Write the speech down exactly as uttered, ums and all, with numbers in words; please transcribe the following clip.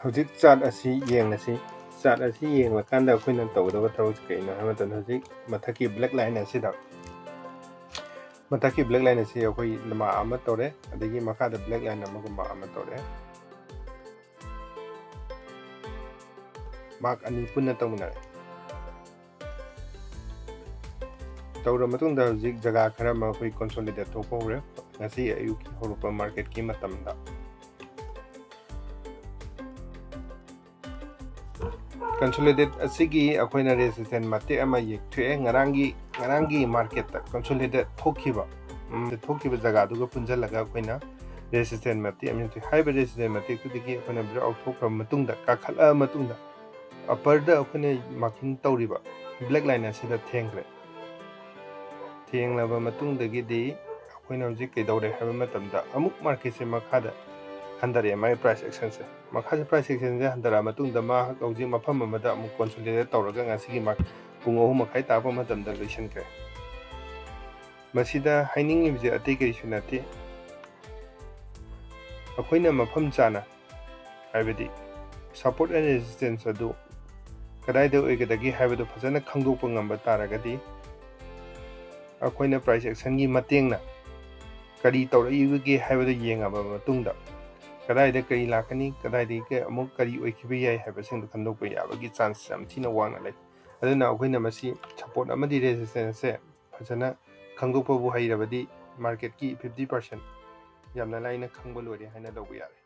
ꯍꯧꯖꯤꯛ ꯆꯥꯔꯠ ꯑꯁꯤ ꯌꯦꯡꯉꯁꯤ꯫ ꯆꯥꯔꯠ ꯑꯁꯤ ꯌꯦꯡꯂꯀꯥꯟꯗ ꯑꯩꯈꯣꯏꯅ ꯇꯧꯒꯗꯕ ꯊꯕꯛꯁꯤ ꯀꯔꯤꯅꯣ ꯍꯥꯏꯕ ꯃꯇꯝꯗ, ꯍꯧꯖꯤꯛ ꯃꯊꯛꯀꯤ ꯕ꯭ꯂꯦꯛ ꯂꯥꯏꯟ ꯑꯁꯤꯗ, ꯃꯊꯛꯀꯤ ꯕ꯭ꯂꯦꯛ ꯂꯥꯏꯟ ꯑꯁꯤ ꯑꯩꯈꯣꯏ ꯃꯥꯔꯛ ꯑꯃ ꯇꯧꯔꯦ, ꯑꯗꯒꯤ ꯃꯈꯥꯗ ꯕ꯭ꯂꯦꯛ ꯂꯥꯏꯟ ꯑꯃꯒ ꯃꯥꯔꯛ ꯑꯃ ꯇꯧꯔꯦ꯫ ꯃꯥꯔꯛ ꯑꯅꯤ ꯄꯨꯟꯅ ꯇꯧꯃꯤꯟꯅꯔꯦ꯫ ꯇꯧꯔ ꯃꯇꯨꯡꯗ ꯍꯧꯖꯤꯛ ꯖꯒꯥ ꯈꯔ ꯑꯃ ꯑꯩꯈꯣꯏ ꯀꯣꯟꯁꯣꯂꯤꯗꯦꯠ ꯊꯣꯛꯄ ꯍꯧꯔꯦ꯫ ꯉꯁꯤ ꯑꯌꯨꯛꯀꯤ ꯍꯧꯔꯛꯄ ꯃꯥꯔꯀꯦꯠꯀꯤ ꯃꯇꯝꯗ ꯀꯟꯁꯣꯂꯤꯗꯦꯠ ꯑꯁꯤꯒꯤ ꯑꯩꯈꯣꯏꯅ ꯔꯦꯁꯤꯁꯇꯦꯟ ꯃꯇꯦꯛ ꯑꯃ ꯌꯦꯛꯊꯣꯛꯑꯦ꯫ ꯉꯔꯥꯡꯒꯤ, ꯉꯔꯥꯡꯒꯤ ꯃꯥꯔꯀꯦꯠꯇ ꯀꯟꯁꯣꯂꯤꯗꯦꯠ ꯊꯣꯛꯈꯤꯕ, ꯎꯝ, ꯊꯣꯛꯈꯤꯕ ꯖꯒꯥꯗꯨꯒ ꯄꯨꯟꯁꯤꯜꯂꯒ ꯑꯩꯈꯣꯏꯅ ꯔꯦꯁꯤꯁꯇꯦꯟ ꯃꯇꯦꯛ ꯑꯃ ꯌꯦꯛꯊꯣꯛꯑꯦ꯫ ꯍꯥꯏꯔꯤꯕ ꯔꯦꯁꯤꯁꯇꯦꯟ ꯃꯇꯦꯛꯇꯨꯗꯒꯤ ꯑꯩꯈꯣꯏꯅ ꯕ꯭ꯔꯦꯛ ꯑꯥꯎꯠ ꯊꯣꯛꯈ꯭ꯔꯕ ꯃꯇꯨꯡꯗ, ꯀꯥꯈꯠꯂꯛꯑ ꯃꯇꯨꯡꯗ, ꯑꯞꯄꯔꯗ ꯑꯩꯈꯣꯏꯅ ꯃꯥꯔꯀꯤꯡ ꯇꯧꯔꯤꯕ ꯕ꯭ꯂꯦꯛ ꯂꯥꯏꯟ ꯑꯁꯤꯗ ꯊꯦꯡꯈ꯭ꯔꯦ꯫ ꯊꯦꯡꯂꯕ ꯃꯇꯨꯡꯗꯒꯤꯗꯤ ꯑꯩꯈꯣꯏꯅ ꯍꯧꯖꯤꯛ ꯀꯩꯗꯧꯔꯦ ꯍꯥꯏꯕ ꯃꯇꯝꯗ, ꯑꯃꯨꯛ ꯃꯥꯔꯀꯦꯠꯁꯦ ꯃꯈꯥꯗ ꯍꯟꯊꯔꯛꯑꯦ꯫ ꯃꯥꯒꯤ ꯄ꯭ꯔꯥꯏꯁ ꯑꯦꯛꯁꯟꯁꯦ, ꯃꯈꯥꯁꯦ ꯄ꯭ꯔꯥꯏꯁ ꯑꯦꯛꯁꯟꯁꯦ ꯍꯟꯊꯔꯛꯑ ꯃꯇꯨꯡꯗ, ꯃꯍꯥꯛ ꯍꯧꯖꯤꯛ ꯃꯐꯝ ꯑꯃꯗ ꯑꯃꯨꯛ ꯀꯣꯟꯁꯣꯂꯤꯗꯦꯠ ꯇꯧꯔꯒ ꯉꯁꯤꯒꯤ ꯃꯥꯔꯛ ꯄꯨꯡ ꯑꯍꯨꯝ ꯃꯈꯥꯏ ꯇꯥꯕ ꯃꯇꯝꯗ ꯂꯣꯏꯁꯤꯟꯈ꯭ꯔꯦ꯫ ꯃꯁꯤꯗ ꯍꯥꯏꯅꯤꯡꯉꯤꯕꯁꯦ ꯑꯇꯩ ꯀꯔꯤꯁꯨ ꯅꯠꯇꯦ, ꯑꯩꯈꯣꯏꯅ ꯃꯐꯝ ꯆꯥꯅ, ꯍꯥꯏꯕꯗꯤ support and resistance ꯑꯗꯨ ꯀꯗꯥꯏꯗ ꯑꯣꯏꯒꯗꯒꯦ ꯍꯥꯏꯕꯗꯨ ꯐꯖꯅ ꯈꯪꯗꯣꯛꯄ ꯉꯝꯕ ꯇꯥꯔꯒꯗꯤ, ꯑꯩꯈꯣꯏꯅ ꯄ꯭ꯔꯥꯏꯁ ꯑꯦꯛꯁꯟꯒꯤ ꯃꯇꯦꯡꯅ ꯀꯔꯤ ꯇꯧꯔꯛꯏꯕꯒꯦ ꯍꯥꯏꯕꯗꯨ ꯌꯦꯡꯉꯕ ꯃꯇꯨꯡꯗ, ꯀꯗꯥꯏꯗ ꯀꯔꯤ ꯂꯥꯛꯀꯅꯤ, ꯀꯗꯥꯏꯗꯒꯤ ꯑꯃꯨꯛ ꯀꯔꯤ ꯑꯣꯏꯈꯤꯕ ꯌꯥꯏ ꯍꯥꯏꯕꯁꯤꯡꯗꯨ ꯈꯪꯗꯣꯛꯄ ꯌꯥꯕꯒꯤ ꯆꯥꯟꯁ ꯌꯥꯝ ꯊꯤꯅ ꯋꯥꯡꯅ ꯂꯩ꯫ ꯑꯗꯨꯅ ꯑꯩꯈꯣꯏꯅ ꯃꯁꯤ ꯁꯄꯣꯔꯠ ꯑꯃꯗꯤ ꯔꯦꯁꯤꯁꯇꯦꯟꯁꯁꯦ ꯐꯖꯅ ꯈꯪꯗꯣꯛꯄꯕꯨ ꯍꯩꯔꯕꯗꯤ, ꯃꯥꯔꯀꯦꯠꯀꯤ ꯐꯤꯐꯇꯤ ꯄꯥꯔꯁꯦꯟ ꯌꯥꯝꯅ ꯂꯥꯏꯅ ꯈꯪꯕ ꯂꯣꯏꯔꯦ ꯍꯥꯏꯅ ꯂꯧꯕ ꯌꯥꯔꯦ꯫